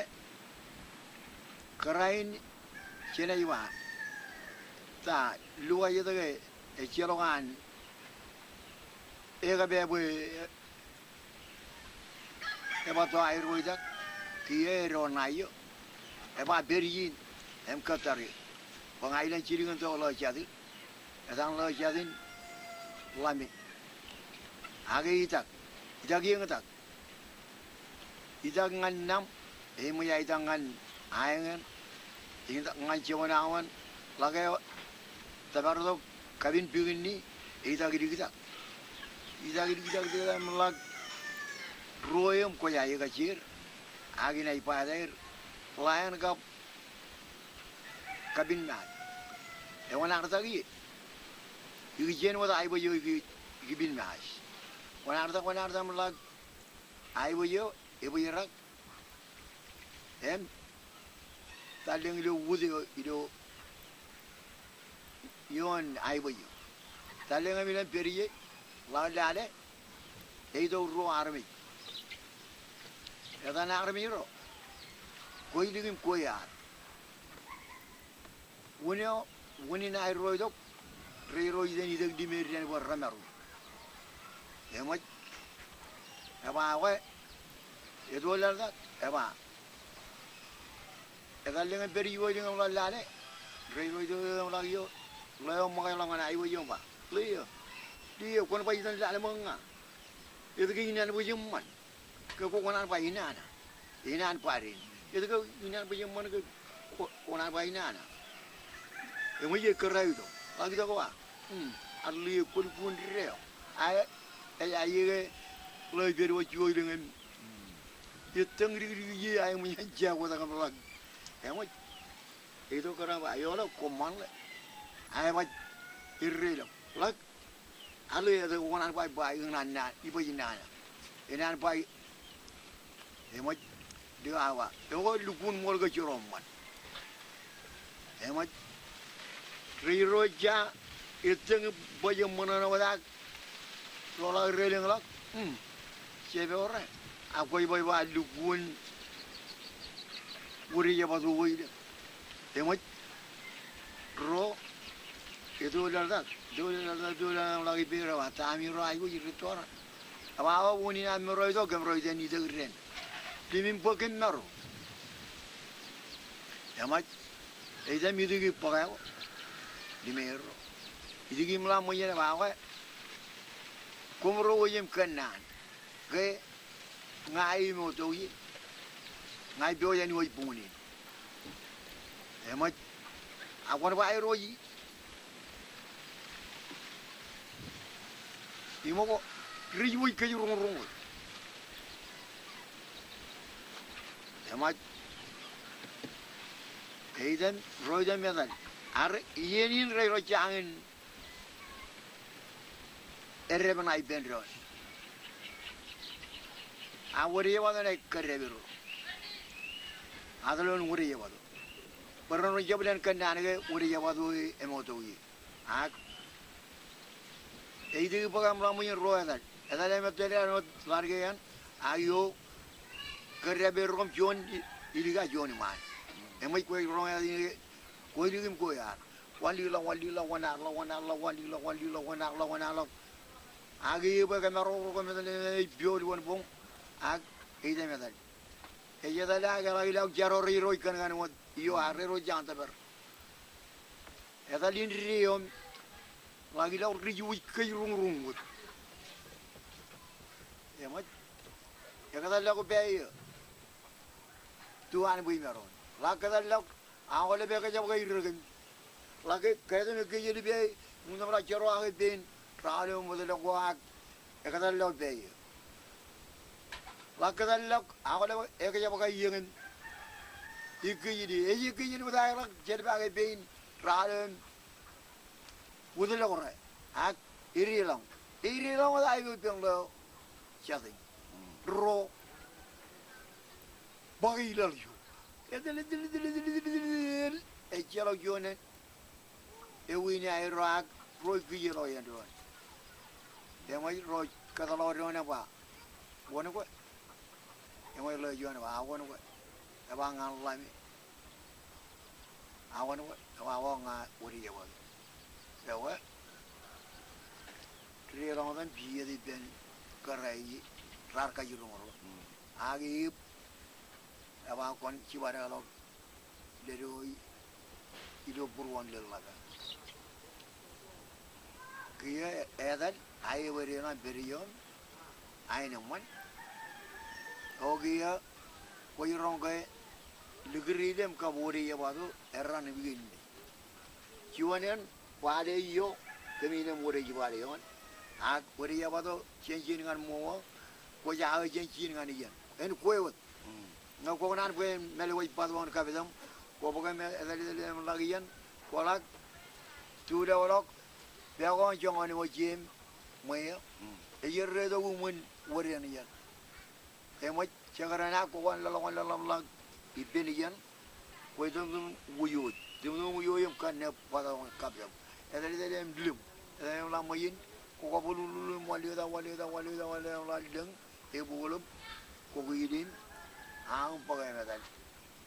kōrā in jenaaj ba, ta, lukwaj etke ejjeḷọk an ekab bwe eba to aer ro itak, kiiō eo eo ṇae eo. Eba pād ijin im kōttar eō. Bwe ña ilōñ jidik in to ḷeo jatin. Etan ḷeo jatin ḷame. Ak e itak. Itak ie ñan itak. Itak ñan naṃ, eṃōj aō itak ñan aeñeṇ, itak ñan joñan aoṇ, ḷak eo tōpar tok kapin pekinni, e itak diktak. Itak diktak diktak im ḷak ruo eō im kwōj aō kajjier, ak inaaj ba etaer, ḷaen kab kapin maaj. Ewanartak ie. Ikijjien wōt aebōj eo ikipin maaj. Wanartak, wanartak im ḷak aebōj eo, ebōjrak. Im tallōñ ilo wūd eo, ilo ioon aebōj eo. Tallōñ im ilōñ pād ie, ḷak lale, eitok ruo armej. Etan armej ro, kwōj dik im kwe ear. Wūn eo, wūnin aer ro itok, rej ro itōn itok ḷimeirein bwe remaroñ. Eṃōj, eba ekwe, eto laḷtak, eba. Etallōñ im pād iwōj ḷọk im ḷak lale, rej ro itok im ḷak io, ḷeo ṃōkajḷọk ñan aebōj eo im ba, ḷeo, ḷeo, kwōn ba itōn lale ṃōk ña. Etke inaan bwe jeṃṃan? Ke kwō, kwō kōṇaan ba inaan. Inaan ba in. Etke inaan bwe jeṃṃan ke kwō, kwō kōṇaan ba inaan? Eṃōj, ej kōrā ito. Ḷak itok ba, hmm, ear ḷe kwō lukkuun deo. Ae, ej aje ke ḷeo ej pād wōt jiwōj ḷọk im ettōñ dikdik ie, ae eṃōj an jako tak im ḷak. Eṃōj. Ej itok kōrā ba, eḷọk, kwō ṃanḷe. Ae baj erreilọk. Ḷak. Ear ḷe, etke kwō kōṇaan ba, ba ikōṇaan naan, ibōj naan. Inaan ba i-, eṃōj, dik awa. Ekwe lukkuun ṃool ke jero ṃṃan. Eṃōj. Rej ro ja ettōñ bwe je ṃōṇōṇō wōt ak roḷọk reiḷọk. Hmm. Jepọre. Ak kwōj baj ba lukkuun Wūdejebato wōj ḷe. Eṃōj. Ro, eto laḷtak, eto laḷtak, eto laḷtak im ḷak ippāer, eba ta ami ro aikuj ri Tora? Eba awa, wūnin aṃ ro itok kōm ro itōn itok dān ḷimim bōk kōm maro. Eṃōj. Ej itak im itok im bōk eo ḷimeerro. Itok im ḷak ṃōjin, eba awa, koṃ ro wōj im kōnnaan. Ke ña ij mour tok ie. Ña ij pojak in iwōj buñūn in. Eṃōj. Ak kwōn ba aer ro ie. Iṃōko. ri-, ri-, ri-, kōjruñruñ wōt. Eṃōj, eitan, ro itan im etan. Ak iien in rej ro jañin eddepen ippān doon. A wōt ej jab wōt ṇe kōddep erro. Atōl wōt ej jab wōt. Bwe ren ro jab len kōnnaan ke wōt ej jab wōt e emootokwe. Ak ej itok bōk aṃ ḷaṃōj in ro etal. Etal eṃōj tōl eo an wōt ḷadik eo an. Ak eo kōddep erro im juon i-, ilik ak juon iṃaan. Eṃōj kwe roñ etal in ke kwe ilik im kwe iaar. Wanlikḷọk, wanlikḷọk, wanlikḷọk, wanlikḷọk, wanlikḷọk, wanlikḷọk. Ak eō bwe kōmaroñ ro kōmetal ej piool wōn boñ. Ak eitan im etal. Ej etal ak eḷak ilọk jaro rej ro ikōn kaṇ wōt. Eo ak rej ro jañin tōpar. Etal in dide eo im ḷak ilọk ri-, ri-, kōjruñruñ wōt. Eṃōj. Ekōtallọk pā eō. Tu an bwe imaroñ. Ḷak kōtallọk. Ak aolep ekajjab ke irrekem. Ḷak ke, ke etan ekkejel pā e, im ṃōttan ḷak jero ak pein, raar aolep ṃōttan ḷọk ko ak ekōtallọk pā eō. Ḷak kōtallọk, ak aolep ekajjab ke iien in. Ekkejel, ej ekkejel wōt aer ḷak, jelpa ke pein, raar aolep wōtlọk ro. Ak edeḷọñ. Edeḷọñ wōt aer eo ippān ḷeo. Jatōñ. Ro. Bōke ilaḷ ijo. Etal, etal, etal. Ejjeḷọk juon ewin aerro ak ro ikijjeḷọk iien doon. Eṃōj ro kōtḷọk doon e ba, wōn kwe? Eṃōj ḷeo juon e ba, a wōn kwe? E ba ña ḷaṃe. A wōn kwe? E ba, o ña wōt ej jab wōt. Ewe. Deḷọñ etan piet ippān kōrā e raar kajjiroñ ro. Ak ib, e ba kwōn jibadekḷọk ledo ilo būruon lōḷḷap eo. Kiiō etal, aebōd eṇ an pād ioon aenōṃṃan. O kiiō kwōj roñ ke likūr ilem kab wōt ej jab wōt erraan im iien in. Juon eṇ, bōk ilo io, kōmij ilo wōt ej jab wōt ioon. Ak wōt ej jab wōt jān ijin ñan ṃool, kwōj aō jān ijin ñan iien. En kwe wōt. Ñe kwō kōṇaan bwe en mālwōj bat wōn kapitōṃ, kwō bōk etal, etal im ḷak iien, kwō ḷak, tuleḷọk, pā ko an joñan eo jeiū ṃweo, ej erretok iṃōn wōt eṇ iien. Eṃōj, jekdọọn ak kwō kwōn leḷọk, kwōn leḷọk im ḷak ippān iien, kwōj tōmtōm wūjooj, tōmtōm wūjooj im kanne bat wōn kapitōṃ. Etal, etal im ḷiṃ, etal im ḷak ṃōjin, kwō kab lulul im wanlōñtak, wanlōñtak, wanlōñtak, wanlōñtak, ḷak lōñ, ebukwōlōb, kwō kiil in, aṃ bōk eṃ etal.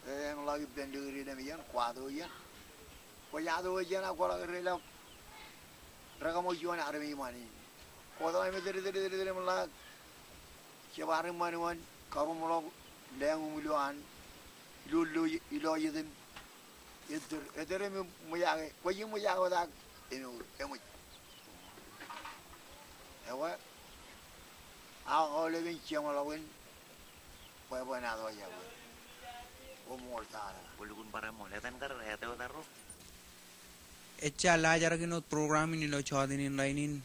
Etal im ḷak ippān likūr ilem iien, kwato iien. Kwōj ato iien ak kwō ḷak erreḷọk, rekaṃo juon armej iṃaan in. Kwō tōmak im etal, etal, etal, etal im ḷak. Jab armej iṃaan in karuṃḷọk lāñ im ilo an, ilo, ilo, ilo item. Ettōr, ettōr im ṃōjake, kwōj ṃōjake wōt ak eṃōj, eṃōj. Ewe, ak aolep in jeṃḷọkin bwebwenato jabwe. Koṃṃool tata. Kwō lukkuun bar eṃṃool. Etan kar, ete wōt arro. Ejja laajrak in wōt program in ilo jọteen in rainin.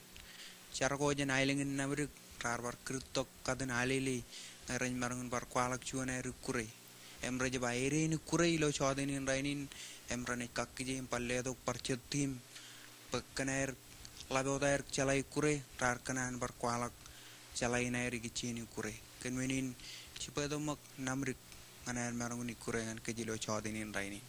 Jar ko jān aelōñ in Namdik raar bar kūrtok katin alele ñe rej maroñ in bar kwaḷọk juon aer ikkure. Im rej ba ere in ikkure ilo jọteen in rainin im renaaj kakkije im bar letok bar jet team bwe kōn aer ḷap wōt aer jeḷā ikkure raar kōṇaan bar kwaḷọk jeḷā in aer ikijjien ikkure. Kōn men in jibwe tok ṃōk Namdik ñan aer maroñ in ikkure ñan kōj ilo jọteen in rainin.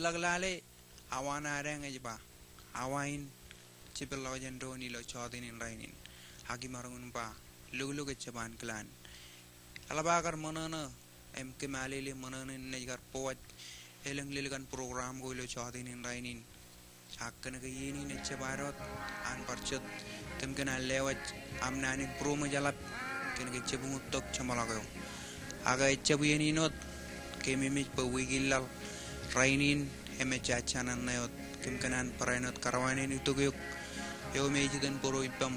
Ḷōḷḷap lale, awa ṇa ad eñ ej ba, awa in jepḷḷọk jān doon ilo jọteen in rainin. Ak imaroñ in ba, lukkuun ejjab an kilaan. Eḷap aō kar ṃōṇōṇō, im kōm alele ṃōṇōṇō in ej kar bōk waj elōñ lelkan program ko ilo jọteen in rainin. Ak kōnke iien in ejjab ad wōt an bar jet kōm kōṇaan lewōj aṃ naan in būroṃōj eḷap kōnke jibukwi tok jeṃḷọk eo. Ak ejjab iien in wōt, kōmij ba wiik in laḷ rainin im ejja jān ṇe wōt kōm kōṇaan barāinwōt kōrā wāween itok eok eo im ej itōn bōro ippaṃ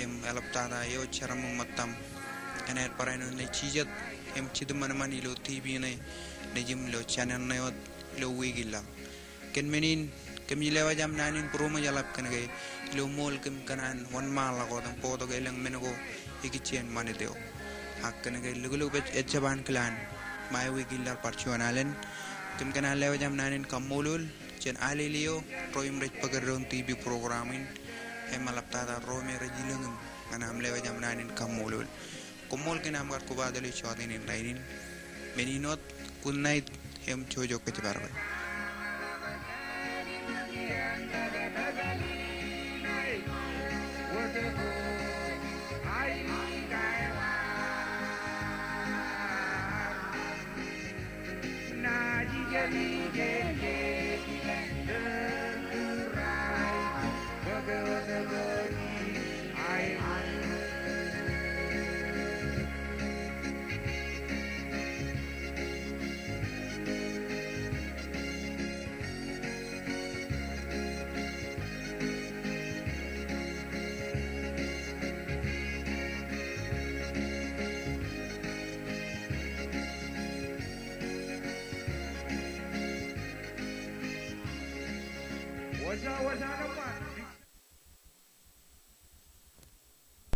im eḷaptata eo jeraaṃṃan ṃōttaṃ. Kōn aer barāinwōt naaj jijet im jitōṃanṃan ilo TV ṇe, naaj im ilo jān ṇe wōt ilo wiik in laḷ. Kōn men in, kōmij lewōj aṃ naan in būroṃōj eḷap kōnke ilo ṃool kōm kōṇaan wōnṃaanḷọk wōt im bōktok elōñ men ko ikijjien ṃanit eo. Ak kōnke lukkuun ejjab an kilaan, ṃae wiik in laḷ bar juon alen, kōm kōṇaan lewōj aṃ naan in kaṃṃoolol jān alele eo ro im rej bōk eddoon TV program in, im eḷaptata ro me rej ilōñ im ñan aṃ lewōj aṃ naan in kaṃṃoolol. Koṃṃool kōn aṃ kar kobatok ilo jọteen in rainin. Men in wōt, good night, im jojo kōjparok.